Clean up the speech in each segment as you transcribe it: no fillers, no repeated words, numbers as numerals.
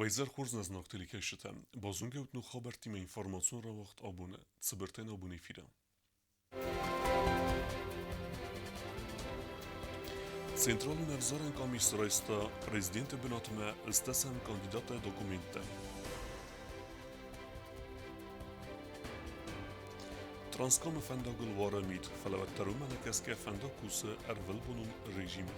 Уӕ хорз нӕ знаг телекӕсджытӕ! Базонгӕут ног хабӕрттимӕ информацион рауагъд абоны Цыбыртӕн абон эфиры. Централон ӕвзарӕн къамис райста президенты бынатмӕ ӕстдӕсӕм кандидаты документтӕ. Транскамы фӕндагыл уары мит, фӕлӕ уӕддӕр уымӕ нӕкӕсгӕ фӕндаг кусы ӕрвылбонон режимы.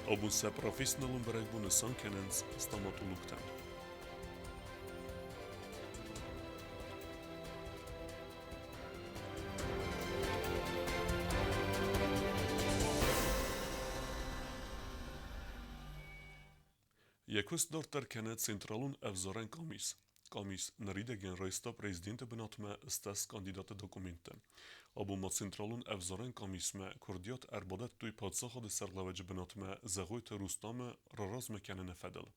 Абон сӕ профессионалон бӕрӕгбон нысан кӕнынц стоматологтӕ. Йӕ куыст дарддӕр кӕны Централон ӕвзарӕн къамис. Къамис ныридӕгӕн райста президенты бынатмӕ стӕс кандидаты документтӕ. Абон ма Централон ӕвзарӕн къамисмӕ куырдиат ӕрбадӕттой паддзахады сӕргълӕууӕджы бынатмӕ Зӕгъойты Рустамы раразмӕ кӕныны фӕдыл.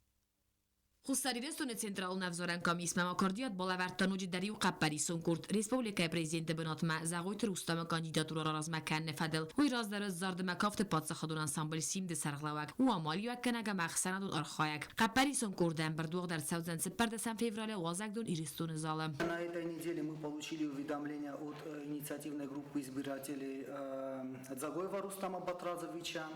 Хуссар Ирыстоны Централон ӕвзарӕн комисмӕ ма куырдиат балӕвӕрдта ноджыдӕр иу хъӕппӕрисон къорд республикӕйы президенты бынатмӕ Зӕгъойты Рустамы кандидатурӕ раразмӕ кӕныны фӕдыл. Уый раздӕры Зардымӕ кафты паддзахадон ансамбль «Симд-ы сӕргълӕууӕг у амалиуӕггӕнӕг ӕмӕ ӕхсӕнадон архайӕг. Хъӕппӕрисон къорды ӕмбырд уагъд ӕрцӕудзӕн 14 февралы уазӕгдон Ирыстоны залы. На этой неделе мы получили уведомление от инициативной группы избирателей Дзагоева Рустама Батразовича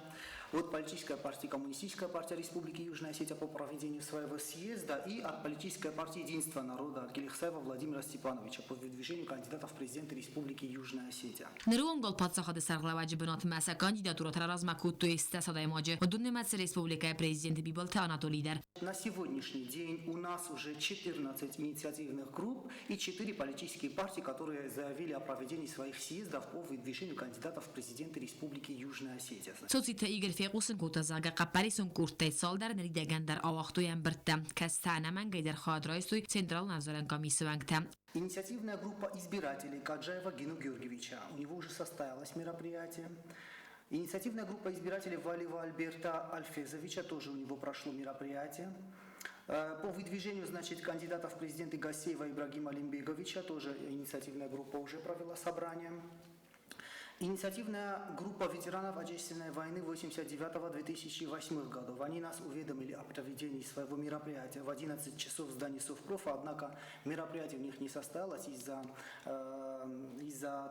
от политической партии Коммунистическая партия Республики Южная Осетия по проведению своего съезда и от политической партии Единство народа от Гелихсаева Владимира Степановича по выдвижению кандидатов в президенты Республики Южная Осетия. Ныры онг паддзахады сӕргълӕууӕджы бынатмӕ сӕ кандидатурӕтӕ раразмӕ кодтой 100 адӕймаджы, уыдон нымӕцы республикӕйы президент Бибылты Анатолий дӕр. На сегодняшний день у нас уже 14 инициативных групп и 4 политические партии, которые заявили о проведении своих съездов по выдвижению кандидатов в президенты Республики Южная Осетия. Цоциты Игорь фехъусын кодта, зӕгъгӕ, хъӕппӕрисон къордтӕй цалдӕр ныридӕгӕн дӕр ауагътой ӕмбырдтӕ, кӕцытӕ ӕнӕмӕнгӕй дӕр хайад райстой Централон ӕвзарӕн комиссы уӕнгтӕ. Инициативная группа избирателей Каджаева Гену Георгиевича. У него уже состоялось мероприятие. Инициативная группа избирателей Валиева Альберта Альфезовича, тоже у него прошло мероприятие. По выдвижению, значит, кандидатов в президенты Гасеева Ибрагима Алимбеговича тоже инициативная группа уже провела собрание. Инициативная группа ветеранов Отечественной войны 89-2008 годов. Они нас уведомили о проведении своего мероприятия в 11 часов в здании Совпрофа, однако мероприятие у них не состоялось из-за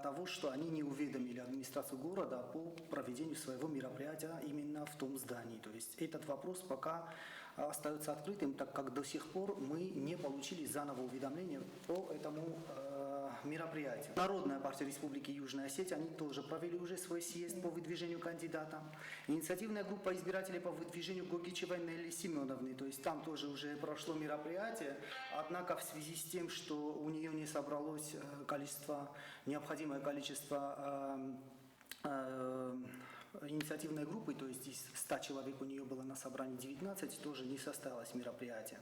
того, что они не уведомили администрацию города по проведению своего мероприятия именно в том здании. То есть этот вопрос пока остается открытым, так как до сих пор мы не получили заново уведомление по этому мероприятию. Народная партия Республики Южная Осетия, они тоже провели уже свой съезд по выдвижению кандидата. Инициативная группа избирателей по выдвижению Гогичевой Нелли Семеновны, то есть там тоже уже прошло мероприятие, однако в связи с тем, что у нее не собралось количество, необходимое количество инициативной группы, то есть из 100 человек у нее было на собрании 19, тоже не состоялось мероприятие.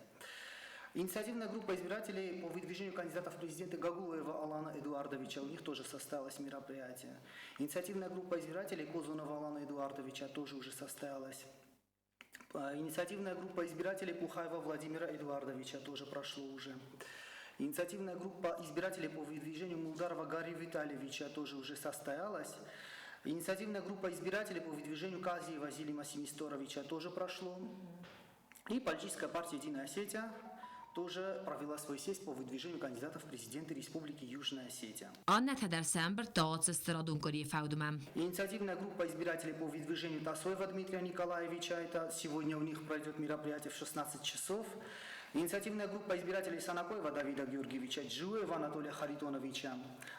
Инициативная группа избирателей по выдвижению кандидатов в президенты Гагулаева Алана Эдуардовича, у них тоже состоялось мероприятие. Инициативная группа избирателей Козунова Алана Эдуардовича тоже уже состоялась. Инициативная группа избирателей Пухаева Владимира Эдуардовича тоже прошло уже. Инициативная группа избирателей по выдвижению Мулдарова Гарри Витальевича тоже уже состоялась. Инициативная группа избирателей по выдвижению Казиева Зилима Семисторовича тоже прошло. И политическая партия «Единая Осетия» тоже провела свой съезд по выдвижению кандидатов в президенты Республики Южная Осетия. Аннӕтӕ дӕр сӕ ӕмбырдтӕ ацыдысты радон къуырийы фӕудмӕ. Инициативная группа избирателей по выдвижению Тасоева Дмитрия Николаевича, это сегодня у них пройдет мероприятие в 16 часов. Инициативная группа избирателей Санакоева Давида Георгиевича, Джуева Анатолия Харитоновича,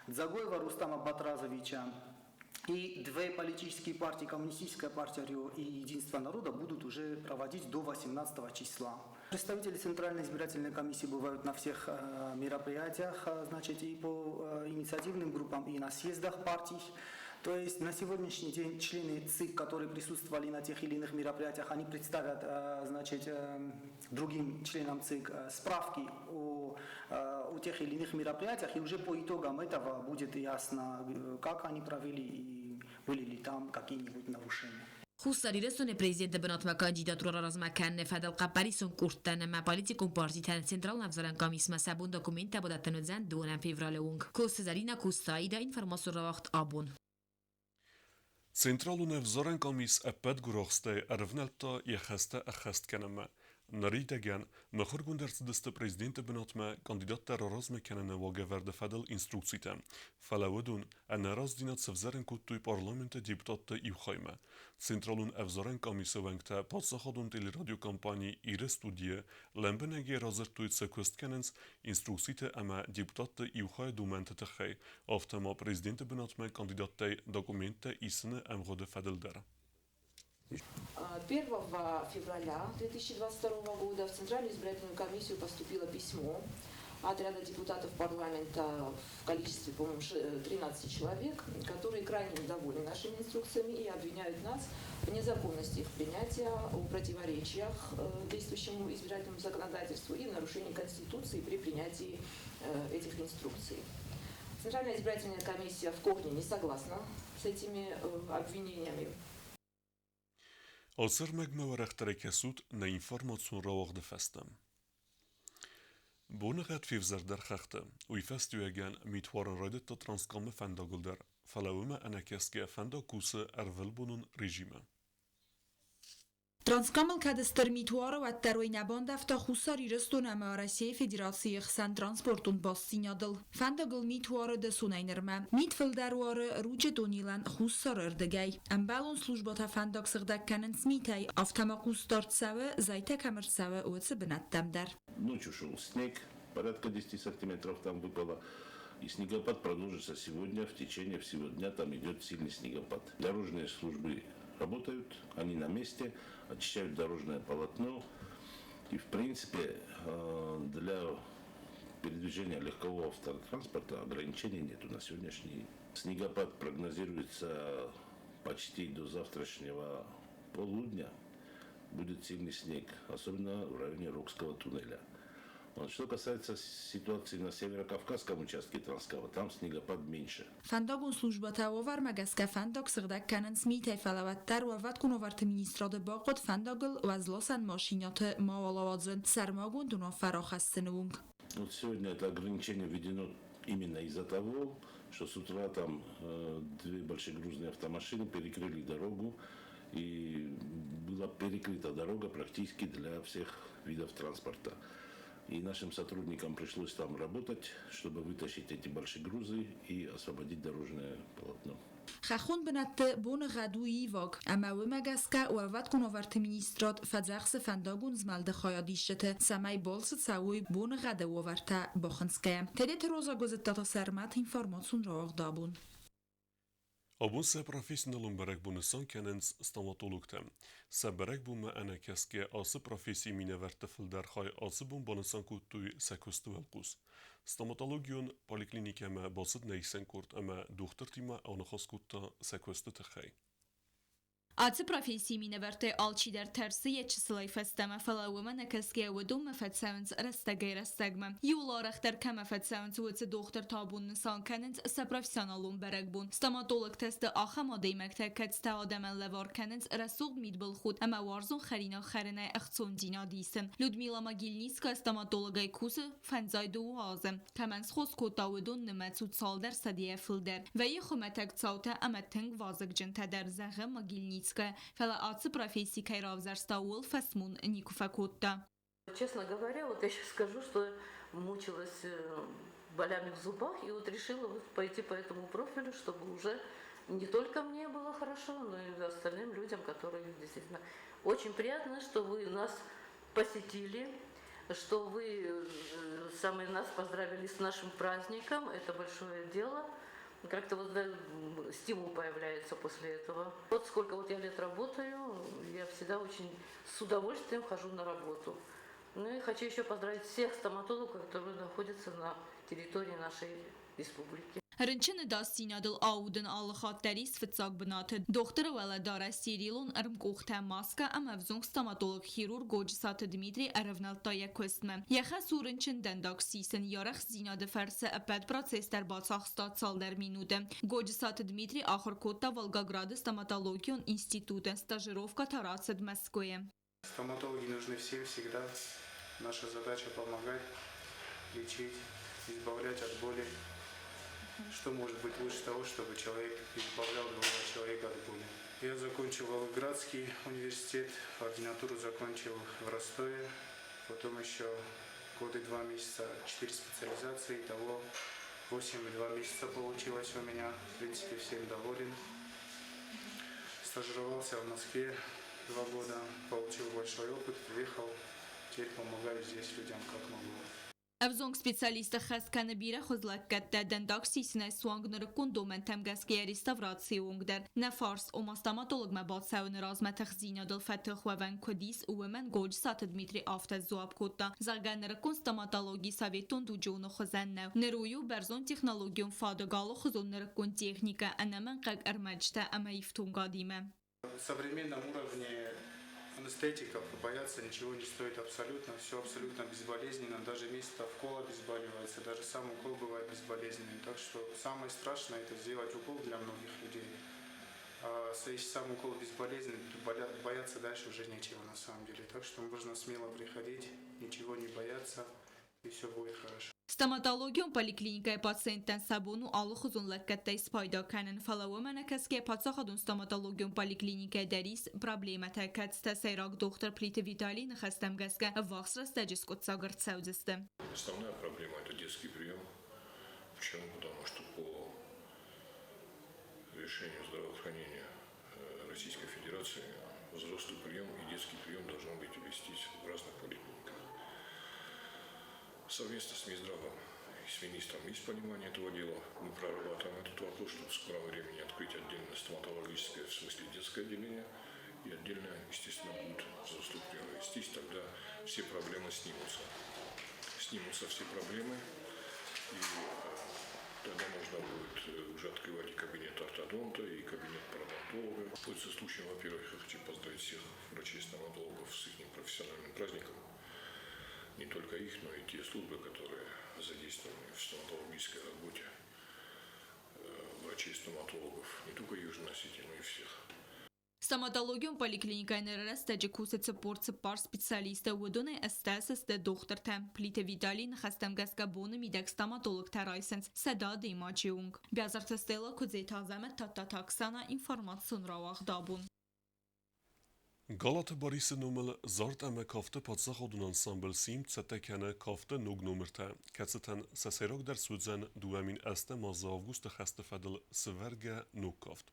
Дзагоева Рустама Батразовича, и две политические партии, Коммунистическая партия РИО и Единство народа, будут уже проводить до 18 числа. Представители Центральной избирательной комиссии бывают на всех мероприятиях, значит, и по инициативным группам, и на съездах партий. То есть на сегодняшний день члены ЦИК, которые присутствовали на тех или иных мероприятиях, они представят, значит, другим членам ЦИК справки о тех или иных мероприятиях, и уже по итогам этого будет ясно, как они провели и были ли там какие-нибудь нарушения. Хуссар Ирыстоны президенты бынатмӕ кандидатурӕ раразмӕ кӕныны фӕдыл хъӕппӕрисон къордтӕн ӕмӕ политикон партитӕн Централон ӕвзарӕн къамисмӕ сӕ бон документтӕ бадӕттын уыдзӕн 2 февралы онг. Коцы Зӕринӕ Костаида информацион рауагъд абон. Централон ӕвзарӕн къамис ӕппӕт гуырахстӕй ӕрывнӕлдта йӕ хӕстӕ ӕххӕст кӕнынмӕ. Ныридӕгӕн мыхуыргонд ӕрцыдысты президенты бынатмӕ кандидаттӕ раразмӕ кӕныны уагӕвӕрды фӕдыл инструкцитӕ. Фӕлӕ уыдон ӕнӕраздзинад сӕвзӕрын кодтой парламенты депутатты иу хаймӕ. Централон ӕвзарӕн къамисы уӕнгтӕ паддзахадон телерадиокомпани Иры студийы лӕмбынӕгӕй радзырдтой сӕ куыст кӕнынц инструкциты ӕмӕ депутатты иу хайы домӕнты тыххӕй, афтӕ ма президенты бынатмӕ кандидаттӕй документтӕ исыны ӕмгъуыды фӕдыл дӕр. 1 февраля 2022 года в Центральную избирательную комиссию поступило письмо от ряда депутатов парламента в количестве, по-моему, 13 человек, которые крайне недовольны нашими инструкциями и обвиняют нас в незаконности их принятия, о противоречиях действующему избирательному законодательству и в нарушении Конституции при принятии этих инструкций. Центральная избирательная комиссия в корне не согласна с этими обвинениями. Ацы ӕрмӕгмӕ уӕрӕхдӕрӕй кӕсут нӕ информацион рауагъды фӕстӕ. Боныгъӕд февзӕрдӕр хӕхты. Уый фӕстиуӕгӕн митуарын райдыдта Транскамы фӕндагыл дӕр, фӕлӕ уымӕ ӕнӕкӕсгӕ фӕндаг кусы ӕрвылбонон режимы. Транскамыл кӕд стыр мит уары, уӕддӕр уый нӕ бандӕвта Хуссар Ирыстон ӕмӕ Уӕрӕсейы Федерацийы хсӕн транспортон бастдзинадыл. Фӕндагыл мит уары дӕсонӕй нырмӕ. Мит фылдӕр уары Ручъы донилӕн хуссары рдыгӕй. Ӕмбӕлон службӕтӕ фӕндаг сыгъдӕг кӕнынц митӕй, афтӕ ма хъусдард цӕуы, зӕйтӕ кӕм ӕрцӕуы, уыцы бынӕттӕм дӕр. Ночью шел снег, порядка 10 сантиметров там выпало. И снегопад продолжится сегодня, в течение всего дня там идет сильный снегопад. Дорожные службы работают, они на месте, очищают дорожное полотно. И в принципе для передвижения легкового автотранспорта ограничений нету на сегодняшний день. Снегопад прогнозируется почти до завтрашнего полудня. Будет сильный снег, особенно в районе Рокского туннеля. Вот. Что касается ситуации на северокавказском участке Транскама, там снегопад меньше. Фӕндагон службӕтӕ уавӕрмӕ гӕсгӕ фӕндаг сыгъдӕг кӕнынц митӕй, фӕлӕ уӕддӕр Уӕлвӕткон уавӕрты министрады бахъуыд фӕндагыл уӕзласӕн машинӕты мауал ауадзын сӕрмагонд уынаффӕ рахӕссыны онг. Вот сегодня это ограничение введено именно из-за того, что с утра там две большие грузные автомашины перекрыли дорогу, и была перекрыта дорога практически для всех видов транспорта. И нашим сотрудникам пришлось там работать, чтобы вытащить эти большие грузы и освободить дорожное полотно. Хӕххон бынӕтты боныгъӕд у иваг, ӕмӕ уымӕ гӕсгӕ Уӕлвӕткон уавӕрты министрад фӕдзӕхсы фӕндагон змӕлды хайадисджыты, цӕмӕй балцы цӕуой боныгъӕды уавӕртӕ бахынцгӕйӕ. Тедеты Роза Гуызыдтаты Сӕрмӕт информацион рауагъд абон. Абон сӕ профессионалон бӕрӕгбон нысан кӕнынц стоматологтӕ. Сӕ бӕрӕгбонмӕ ӕнӕкӕсгӕ ацы профессийы минӕвӕртты фылдӕр хай ацы бон банысан кодтой сӕ куысты уӕлхъус. Стоматологион поликлиникӕмӕ бацыд нӕ исӕн къорд ӕмӕ дохтыртимӕ аныхас кодта сӕ куысты тыххӕй. Ацы профессийы минӕвӕрттӕй алчидӕр тӕрсы йӕ чысылӕй фӕстӕмӕ, фӕлӕ уымӕ нӕ кӕсгӕйӕ уыдонмӕ фӕцӕуынц рӕстӕгӕй-рӕстӕгмӕ. Иууыл арӕхдӕр кӕмӕ фӕцӕуынц, уыцы дохтыртӕ абон нысан кӕнынц сӕ профессионалон бӕрӕгбон. Стоматологтӕ сты ахӕм адӕймӕгтӕ, кӕцытӕ адӕмӕн лӕвар кӕнынц рӕсугъд мидбылхудт ӕмӕ уарзон хӕринаг хӕрынӕй ӕхцондзинад исын. Людмила Могильницкая стоматологӕй кусы фӕндзай дыууӕ азы. Кӕмӕн схос кодта, уыдон нымӕц у цалдӕр сӕдӕйӕ фылдӕр. Вӕййы хуымӕтӕг цаутӕ ӕмӕ тынг вазыгджынтӕ дӕр, зӕгъы Могильницкая. Фӕлӕ ацы професси кӕй равзӕрста, ууыл фӕсмон никуы фӕкодта. Честно говоря, вот я сейчас скажу, что мучилась болями в зубах и вот решила вот пойти по этому профилю, чтобы уже не только мне было хорошо, но и остальным людям, которые действительно... Очень приятно, что вы нас посетили, что вы сами нас поздравили с нашим праздником. Это большое дело. Как-то вот да, стимул появляется после этого. Вот сколько вот я лет работаю, я всегда очень с удовольствием хожу на работу. Ну и хочу еще поздравить всех стоматологов, которые находятся на территории нашей республики. Рынчыны дастдзинадыл аудын алы хатт дӕр ис фыццаг бынаты. Дохтыры уӕлӕдарӕс стерилон ӕрмкъухтӕ, маскӕ ӕмӕ ӕвзонг стоматолог-хирург Годжысаты Дмитрий ӕрӕвнӕлдта йӕ куыстмӕ. Йӕ хӕс у рынчын дӕндаг сисын. Йӕ арӕхстдзинады фӕрцы ӕппӕт процесс дӕр бацахста цалдӕр минуты. Годжысаты Дмитрий ахуыр кодта Волгограды стоматологион институты, стажировкӕ та рацыд Мӕскуыйы. Стоматологи нужны всем всегда. Наша задача помогать, лечить, избавлять от боли. Что может быть лучше того, чтобы человек избавлял другого человека от боли? Я закончил Волгоградский университет, ординатуру закончил в Ростове, потом еще год и 2 месяца, 4 специализации, итого 8,2 месяца получилось у меня. В принципе, всем доволен. Стажировался в Москве 2 года, получил большой опыт, приехал, теперь помогаю здесь людям как могу. Ӕвзонг специалисты хӕс кӕны бирӕ хуыз лӕггӕдтӕ дӕндаг сисынӕй суанг нырыккон домӕнтӕм гӕсгӕ реставрацийы онг дӕр. Нӕ фарс, ома стоматологмӕ бацӕуыны размӕ тыхдзинадыл фӕтых уӕвӕн куыд ис, уымӕн Годжысаты Дмитрий афтӕ сдзуапп кодта, зӕгъгӕ, нырыккон стоматологи советон дуджоны хуызӕн нӕу. Ныр уый у бӕрзонд технологион фадыг алыхуызон нырыккон техникӕ, ӕнӕмӕнгхъӕг ӕрмӕджытӕ ӕмӕ ифтонгадимӕ. В современном уровне анестетиков бояться ничего не стоит абсолютно, все абсолютно безболезненно, даже место вкола обезболивается, даже сам укол бывает безболезненным. Так что самое страшное — это сделать укол для многих людей. А если сам укол безболезненный, то бояться дальше уже нечего на самом деле. Так что можно смело приходить, ничего не бояться, и все будет хорошо. Стоматологион поликлиникӕйы пациенттӕн сӕ бон у алыхуызон лӕггӕдтӕй спайда кӕнын, фӕлӕ уымӕ нӕ кӕсгӕ паддзахадон стоматологион поликлиникӕйы дӕр ис проблемӕтӕ, кӕцытӕ сӕйраг дохтыр Плиты Виталийы ныхӕстӕм гӕсгӕ ӕввахс рӕстӕджы скъуыддзаг ӕрцӕудзысты. Основная проблема – это детский прием. Почему? Потому что по решению здравоохранения Российской Федерации взрослый прием и детский прием должны быть вестись в разных поликлиниках. Совместно с Минздравом и с министром есть понимание этого дела. Мы прорабатываем этот вопрос, чтобы в скором времени открыть отдельное стоматологическое, в смысле детское отделение, и отдельно, естественно, будет взрослый прием вестись. Тогда все проблемы снимутся. Снимутся все проблемы, и тогда можно будет уже открывать и кабинет ортодонта, и кабинет пародонтолога. Пользуясь случаем, во-первых, я хочу поздравить всех врачей-стоматологов с их профессиональным праздником. Не только их, но и те службы, которые задействованы в стоматологической работе врачей-стоматологов, не только Южной Осетии, но и всех. Стоматологион поликлиникӕйы ныры рӕстӕджы кусы 44 специалисты, уыдонӕй 80 сты дохтыртӕ. Плиты Виталийы ныхӕстӕм гӕсгӕ боны мидӕг стоматологтӕ райсынц 100 адӕймаджы онг. Бязырты Стелла, Куыдзеты Азӕмӕт, Тадтаты Оксана, информацион рауагъд абон. Галаты Барисы номыл зард ӕмӕ кафты паддзахадон ансамбль Симд цӕттӕ кӕны кафты ног номыртӕ, кӕцытӕн сӕ сӕйрагдӕр суыдзӕн 2008 азы августы хӕсты фӕдыл сывӕргӕ ног кафт.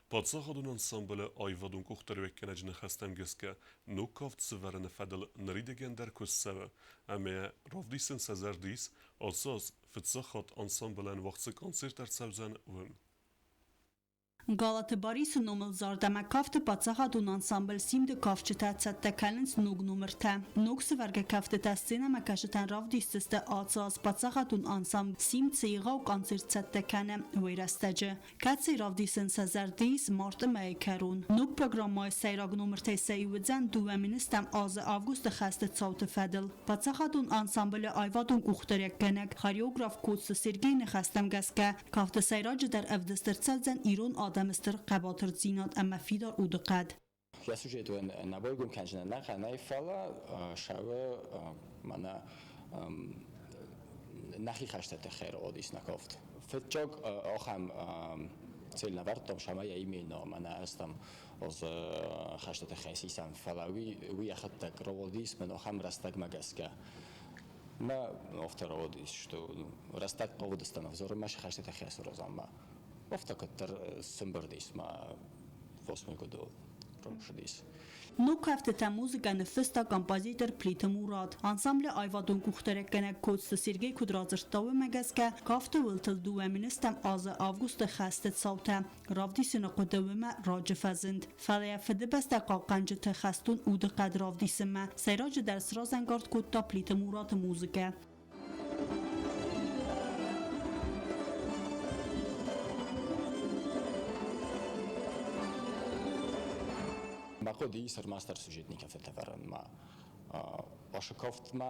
Паддзахадон ансамблы аивадон къухдариуӕггӕнӕджы ныхӕстӕм гӕсгӕ ног кафт сывӕрыны фӕдыл ныридӕгӕн дӕр куыст цӕуы, ӕмӕ равдисын сӕ зӕрды ис, ацы аз фыццаг хатт ансамблӕн уагъд цы концерт ӕрцӕудзӕн, уым. Галаты Барисы номыл зард ӕмӕ кафты паддзахадон ансамбль Симды кафджытӕ цӕттӕ кӕнынц ног номыртӕ. Ног сывӕргӕ кӕфтытӕ сценӕмӕкӕсджытӕн равдисдзысты ацы аз паддзахадон ансамбль Симд цы егъау концерт цӕттӕ кӕны, уый рӕстӕджы. Кӕцыйы равдисын сӕ зӕрды ис марты мӕйы кӕрон. Ног программӕйы сӕйраг номыртӕй сӕ иу уыдзӕн 2008 азы августы хӕсты цауты фӕдыл. Паддзахадон ансамблы аивадон къухдариуӕггӕнӕг, хореограф Коцты Сергейы ныхӕстӕм гӕсгӕ, кафты сӕйраджыдӕр ӕвдыст ӕрцӕудзӕн ирон адӕмы стыр хъӕбатырдзинад ӕмӕ фидар удыхъӕд. Йӕ сюжет нӕ байгом кӕнджынӕн нӕхъӕнӕй, фӕлӕ сӕуы мӕнӕ нӕхи хӕсты тыххӕй рауадис нӕ кафт. Фыццаг ахӕм цель нӕвӕрдтам, цӕмӕй именно мӕнӕ ӕз там хӕсты тыххӕй сисӕм, фӕлӕ уый йӕхӕдӕг рауадис мӕн ахӕм рӕстӕгмӕ гӕсгӕ. Мӕ афтӕ рауадис, что рӕстӕг хъавыдыстӕм ӕвзарынмӕ хӕсты тыххӕй саразынмӕ. Афтӕ куыддӕр сымбырдис мӕ восьмой годы рымысыдис. Ног кӕфтытӕ музыкӕ ныффыста композитор Плиты Мурат. Ансамблы аивадон къухдариуӕггӕнӕг Коцты Сергей куыд радзырдта, уымӕ гӕсгӕ кафты уылтыл 2008 азы августы хӕсты цаутӕ равдисыны хъуыды уымӕ раджы фӕзынд. Фӕлӕ йӕ фыдыбӕстӕ хъахъхъӕнджыты хӕстон удыхъӕд равдисынмӕ сӕйраджыдӕр сразӕнгард кодта Плиты Мураты музыкӕ. Бахъуыди ӕрмӕстдӕр сюжетный кафетӕ ӕвӕрынмӕ. Ашы кафтмӕ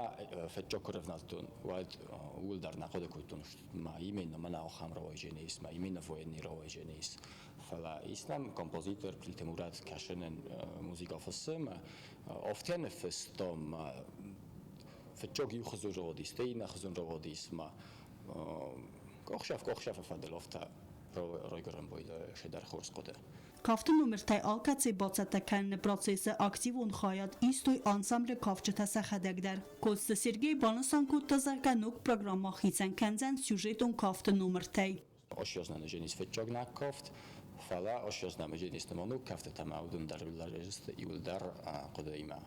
фӕчча куы рӕвнӕлдтон, уӕд ууыл дӕр нӕ хъуыды кодтон, ма именно мӕнӕ ахӕм рауайджен ис, ма именно военный рауайджен ис. Фӕлӕ ис нӕм композитор Плиты Мурат, кӕсынӕн музыка фыссы, ӕмӕ афтӕ ныффыстам, фыццаг иу хуызон рауадис, стӕй иннӕ хуызон рауадис, ма къахсӕф-къахсӕфы фӕдыл афтӕ райгуырӕн байдайы седӕр хорз хъуыды. Кафты номертӕй алкӕцыйы бацӕттӕ кӕныны процессы активон хайад истой ансамблы кафджытӕ сӕхӕдӕг дӕр. Коцты Сергей банысан кодта, зӕгъгӕ, ног программӕ хицӕн кӕндзӕн сюжетон кафты номертӕй. Осъезнамеженис фыццаг кафт, фӕлӕ осъезнамеженис ног кӕфтытӕ ма уыдон дӕр иуылдӕр хъуыдыимӕ.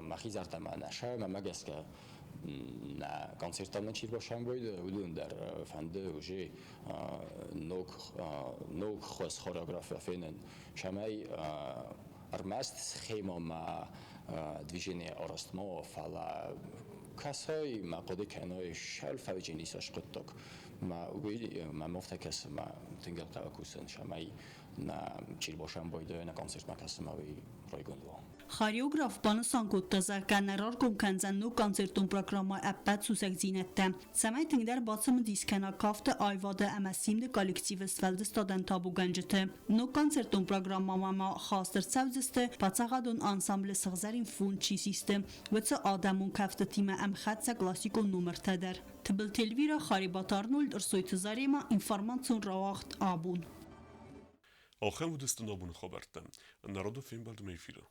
Мӕхи зӕрдӕмӕ нӕ сӕ, мӕмӕ гӕсгӕ нӕ концерттӕм чи рбасамбойды, уыдон дӕр фӕнды уже ног ног хуыз хореография фенын, цӕмӕй ӕрмӕст схемӕмӕ движение арӕзт ма уа, фӕлӕ кӕсой мӕ хъуыды кӕной сӕлфӕджын ис хъуыддаг. Мӕ уый мӕм афтӕ кӕсы, мӕ тынг ӕлхъӕуы кусын, цӕмӕй нӕ чи рбасамбойды, нӕ концертмӕ кӕсынмӕ уый райгонд уа. Хореограф банысан кодта, зӕгъгӕ, нӕ раргом кӕндзӕн ног концертон программӕ ӕппӕт сусӕгдзинӕдтӕ, цӕмӕй тынгдӕр бацымыдис кӕна кафты аивады ӕмӕ симды коллективы сфӕлдыстадӕн табугӕнджыты. Ног концертон программӕмӕ ма хаст ӕрцӕудзысты, паддзахадон ансамблы сыгъзӕрин фонд чи систы, уыцы адӕмон кӕфтытимӕ ӕмхӕццӕ классикон номыртӕ дӕр. Тыбылты Эльвирӕ, Харебаты Арнольд, Ӕрсойты Заремӕ, информацион рауагъд «Абон». Ахӕм уыдысты нӕ абоны хабӕрттӕ. Народы фембӕлдмӕ эфиры.